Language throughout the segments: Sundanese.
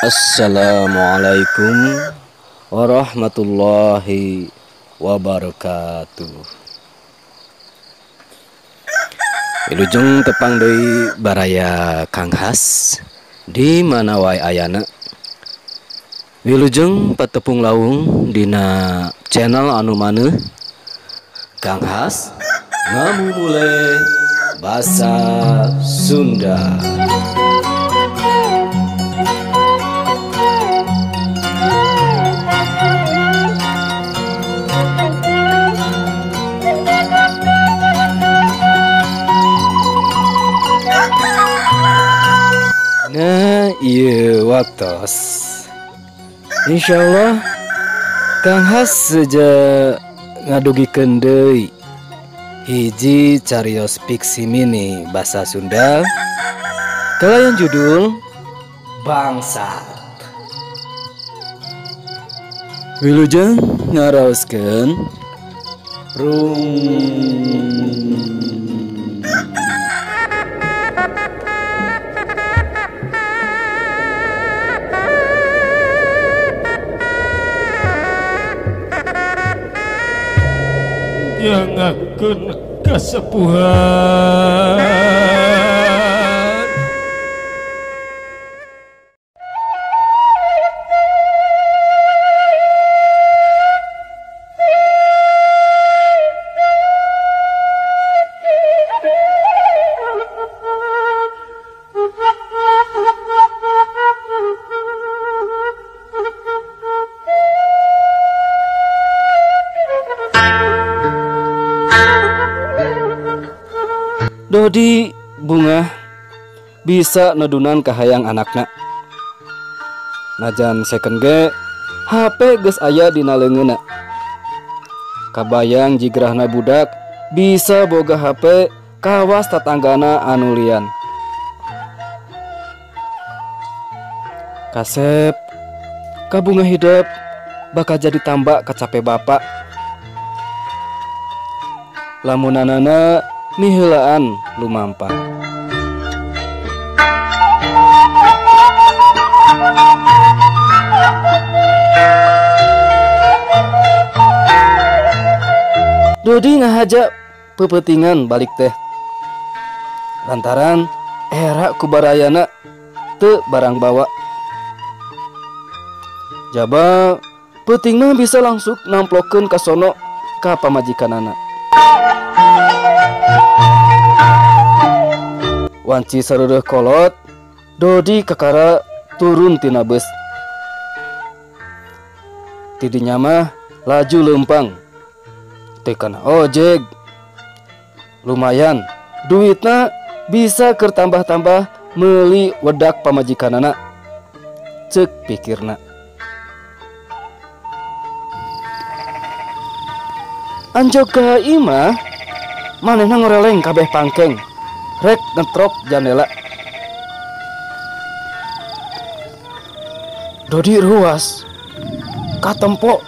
Assalamualaikum warahmatullahi wabarakatuh. Wilujeng tepang deui baraya Kang Has di mana wae ayana. Wilujeng patepung lawung dina channel anu maneuh Kang Has ngamumule basa Sunda. Nah, ieu waktos. Insyaallah Kang Has seja ngadugikeun deui hiji carios fiksi mini basa Sunda kalayan judul Bangsat. Wilujeng ngaraoskeun rung. Nyangakeun kasepuhan. Dodi bunga bisa nedunan kahayang anakna. Najan second ge HP geus aya dina leungeunna. Kabayang jigrahna budak bisa boga HP kawas tatanggana anu lian. Kasep kabunga hidep bakal jadi tambak kacape bapak. Lamunanana miheulaan lumampa. Dodi ngahaja pepeutingan balik teh. Lantaran era ku barayana teu barang bawa. Jaba peuting mah bisa langsung namplokeun ka sono ka pamajikanana. Wanci sareureun kolot, Dodi kakara turun tina beus. Tidinya mah laju leumpang. Teu kana ojek. Lumayan, duitna bisa keur tambah-tambah meuli wedak pamajikanana. Ceuk pikirna. Anjog ka imah, manehna ngoreleng kabeh pangkeng. Rek ngetrok jandela. Dodi ruas katempo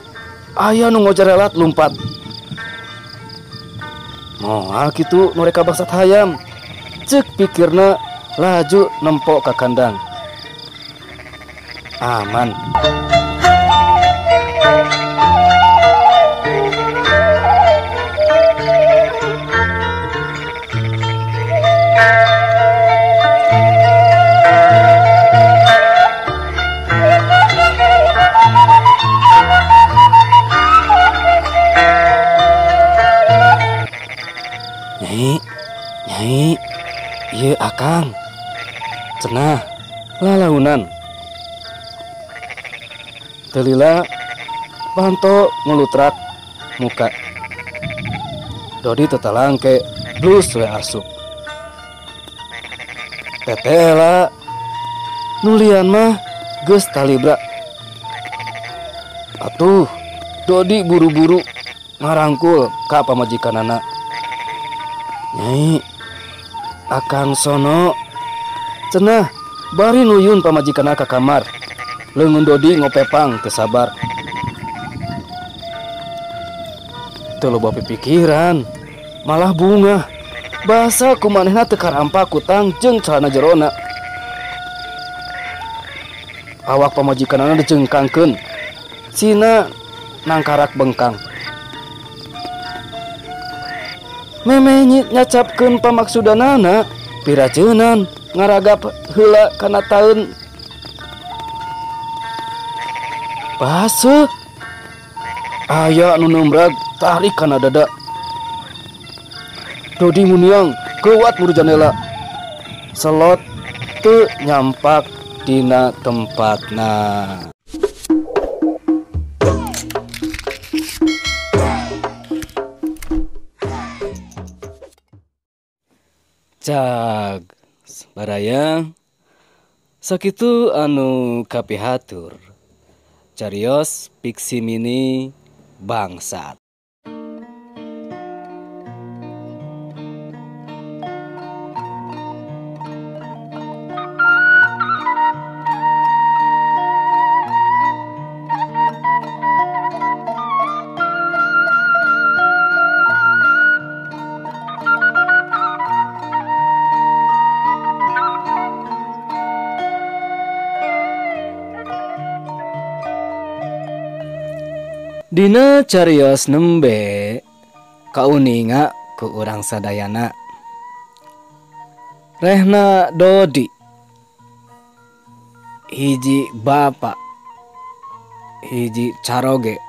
aya nu ngojarelat lumpat. Moal kitu nu reka bangsat hayam. Ceuk pikirna laju nempo ka kandang. Aman. Nyai, nyai, ieu akang. Cenah, lalaunan. Teu lila panto ngelutrak muka. Dodi tetalangke blus we asup. Tetela nulian mah geus talibra. Atuh, Dodi buru-buru ngarangkul ka pamajikanana. Nyai, akang sono. Cenah, bari nuyun pamajikanna ka kamar. Leungeun Dodi ngopepang teu sabar. Teu loba pipikiran, malah bungah. Basa ku manehna teu karampa kutang jeung celana jerona. Awak pamajikanana dijengkangkeun. Sina nangkarak bengkang. Memeh nyacapkeun pamaksudanana, pirajeunan ngaragap heula kana taun. Baseuh. Aya nu neumbrag tarik kana dada. Dodi muniang kuat muru janela. Selot teu nyampak dina tempatna. Cag baraya sakitu anu kapihatur. Carios Piksi Mini bangsat. Dina carios nembe kauninga ku urang sadayana. Rehna Dodi hiji bapa hiji caroge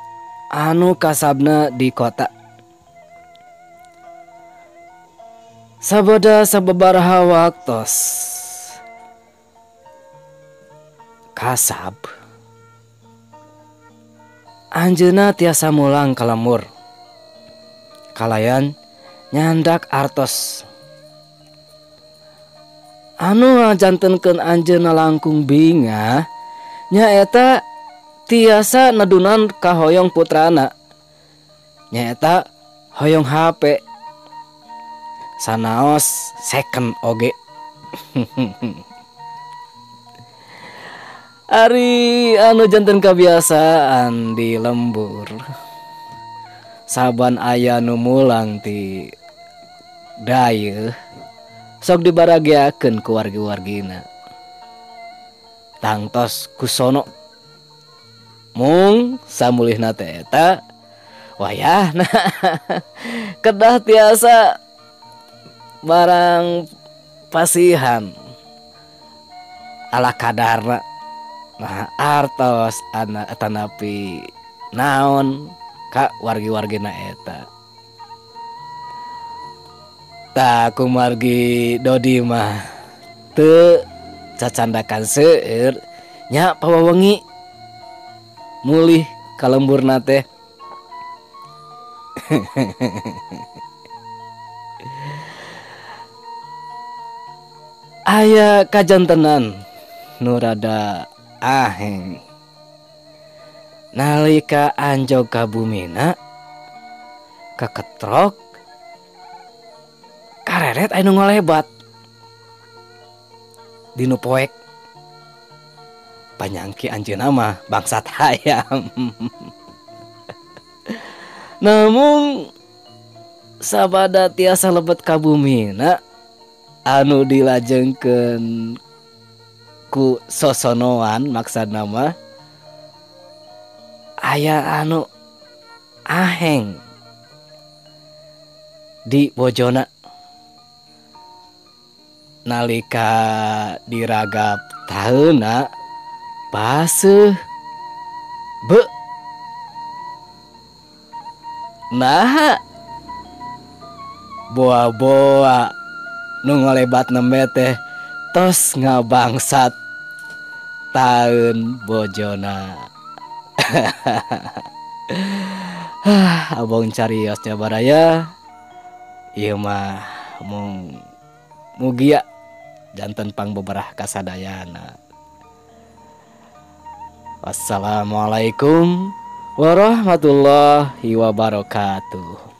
anu kasabna di kota. Sabada sababaraha waktos kasab anjeunna tiasa mulang ka lembur kalayan nyandak artos anu ngajantenkeun anjeunna langkung bingah nyaeta tiasa nedunan kahoyong putrana nyaeta hoyong HP sanaos second oge. Ari anu janten kebiasaan di lembur saban aya nu mulang ti dayeuh sok dibarageakeun ku wargi-wargina tangtos kusono mung samulihna teh eta wayahna kedah tiasa barang pasihan ala kadarna. Nah, artos anak tanapi naon ka wargi-wargina eta. Tah kumargi Dodi mah teu cacandakan seueur nya pawawengi mulih ka lemburna teh. Aya kajantenan nu rada aheng nalika anjog ka bumina keketrok kareret anu ngolebat dinu poek panyangki anjeunna mah bangsat hayam. Namun sabada tiasa lebet ka bumina anu dilajengkeun ku sosonoan maksudna mah aya anu aheng di bojona nalika diragap taheuna paseuh be naha boa-boa nu ngolebat nembe teh tos ngabangsat taun bojona. Abong cariosnya baraya ieu mah mung mugia janten pangbeberah kasadayana. Wassalamualaikum warahmatullahi wabarakatuh.